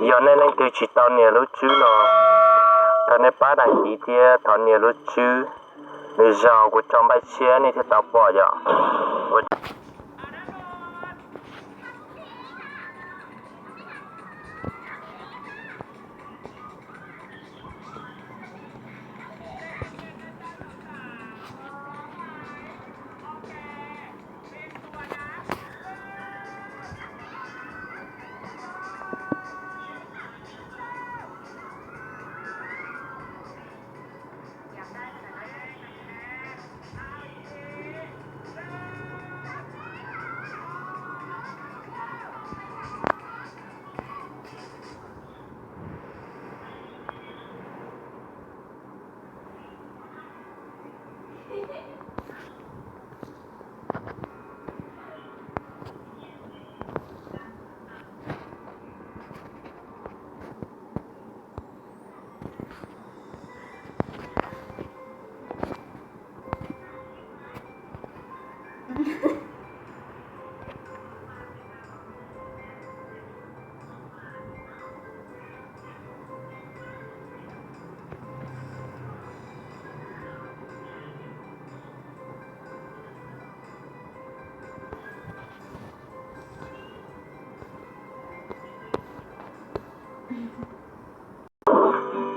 Yog nej leej twg tsis tau nias lub tswb no, thov nej pab đăng ký thiab thov nias lub tswb. Lwm zaus kuv tso npaj tshiab nej thiaj tau pom yom.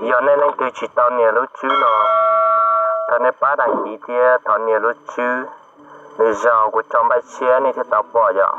Yog nej leej twg tsis tau nias lub tswb no, thov nej pab đăng ký thiab thov nias lub tswb. Lwm zaus kuv tso npaj tshiab nej thiaj tau pom yom.